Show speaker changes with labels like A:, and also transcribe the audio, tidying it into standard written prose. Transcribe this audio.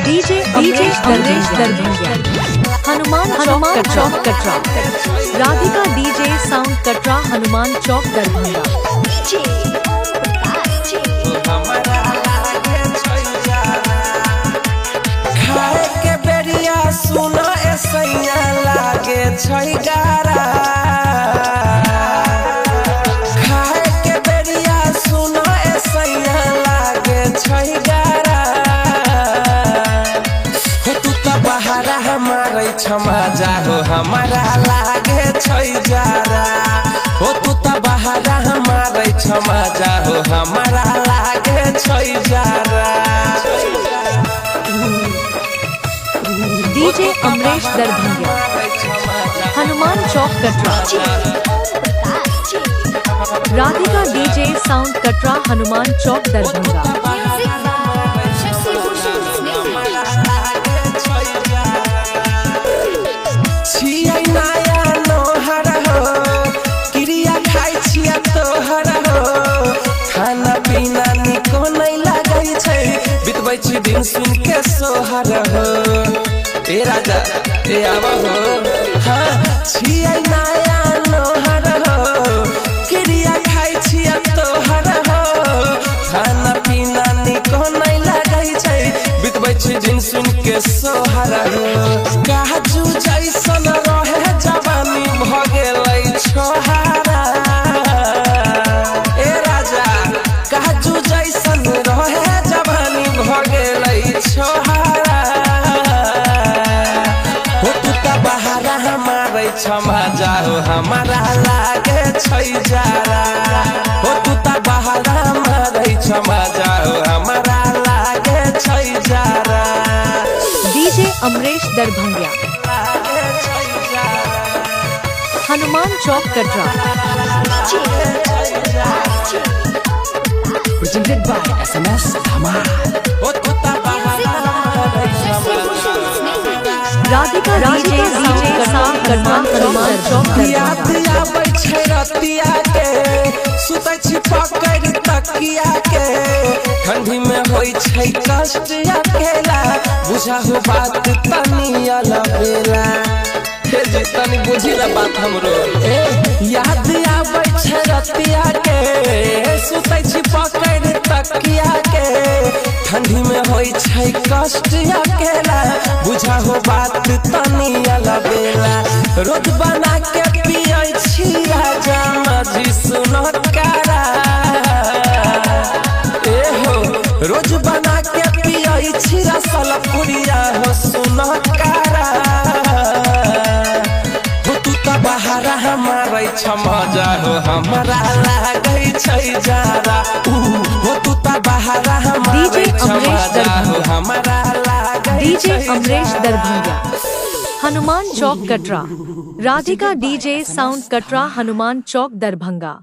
A: DJ Amresh Darbhanga, Hanuman Hanuman Chowk Katra. Radhika DJ sound Katra, Hanuman Chowk Darbhanga.
B: DJ Om Prakash
C: हमरा लागे छै जाड़ा। खाए के बेरिया सुन एसैया लागे छै गारा। खाए के बेरिया सुन एसैया लागे छै गारा। हो तू त बहारा हमारे क्षमा जाहो, हमारा लागे छै जारा। हो तू त बहारा हमारे क्षमा जाहो, हमारा लागे छै जारा।
A: DJ Amresh Darbhanga, Hanuman Chowk Katra.
B: DJ Om Prakash
A: Radhika DJ sound Katra, Hanuman Chowk Darbhanga.
B: Music by Shashi Bhushan Snehi.
C: छियै नया नोहर हो, क्रिया खाइ छियै तोहर हो। खाना पीना निको नहि लागै छै, बितबै छी दिन सुन के सोहर हो। ए राजा, ए आब हो। हाँ, छियै नया नोहर हो, क्रिया खाइ छियै तोहर हो। खाना पीना निको नहि लागै छै, बितबै छी दिन सुन के सोहर हो। काजू जैसन रहे जवानी, भऽ गेलै छोहारा। ए राजा, काजू जैसन रहे जवानी, भऽ गेलै छोहारा। हो तू त बहारा हमारे क्षमा जाहो, हमारा लागे छै जारा। हो तू त बहारा हमारे क्षमा जाहो, हमारा लागे छै जारा।
A: डीजे अमरेश दरभंगा,
C: लागे छै जारा।
A: हनुमान चौक Katra.
B: DJ Om Prakash
D: Presented by SMS Dhamal.
C: हो तू त
B: म्यूजिक
C: बहारा
B: बाय शशि भूषण स्नेही।
A: राधिका डीजे साउंड कटरा, हनुमान चौक
C: याद
A: दरभंगा।
C: आबै छै रतिया के, सुतै छी पकड़ि तकिया के। ठंडी में होइ छै कष्ट अकेला, बुझा हो बात तनी अलबेला। हे जी, तनी बुझी ना बात हमरो। ए, याद आबै छै रतिया के, सुतै छी पकड़ि तकिया के। ठंडी में होइ छै कष्ट अकेला, बुझा हो बात तनी अलबेला। रोज बना के पियै छी राजा माझी सुन कारा। ए हो, रोज बना के पियै छी रसल पुरिया हो सुन कारा। हो तू त बहारा हमारे क्षमा जाहो, हमारा लागै छै जारा। हो तू त बहारा हमारे
A: DJ
C: क्षमा
A: अमरेश
C: जाहो,
A: दरभंगा।
C: हमारा लागै
A: डीजे
C: छै
A: अमरेश
C: जारा।
A: दरभंगा, हनुमान चौक कटरा। राधिका डीजे साउंड कटरा, हनुमान चौक दरभंगा।